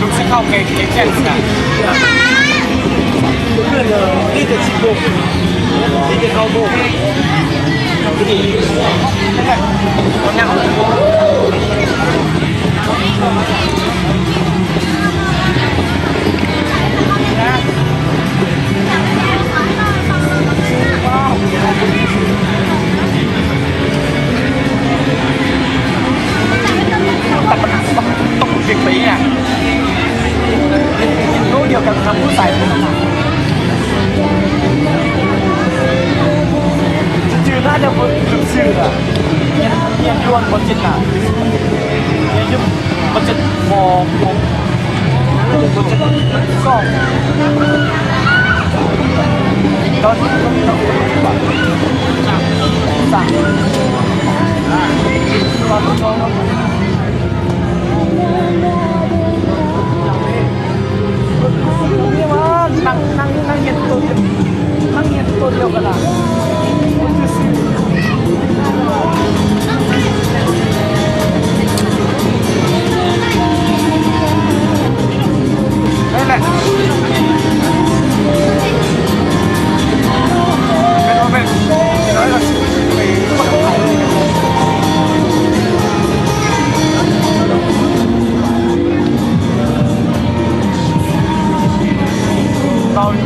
Lub sib khauj kev kev cai xwb na. Tông việc tí à. Lúa nhiều cần thấm lúa xài. Chứ nó đâu có thực sự là. Nhìn, nhìn luôn có chích à. Nhìn chứ có chích mò, mò. Có chích không? Đó, đó, đó. Sẵn. Con, con, con. Năng, năng, năng nhiệt độ, năng nhiệt độ nhiều cả là. Đây này. Tau li,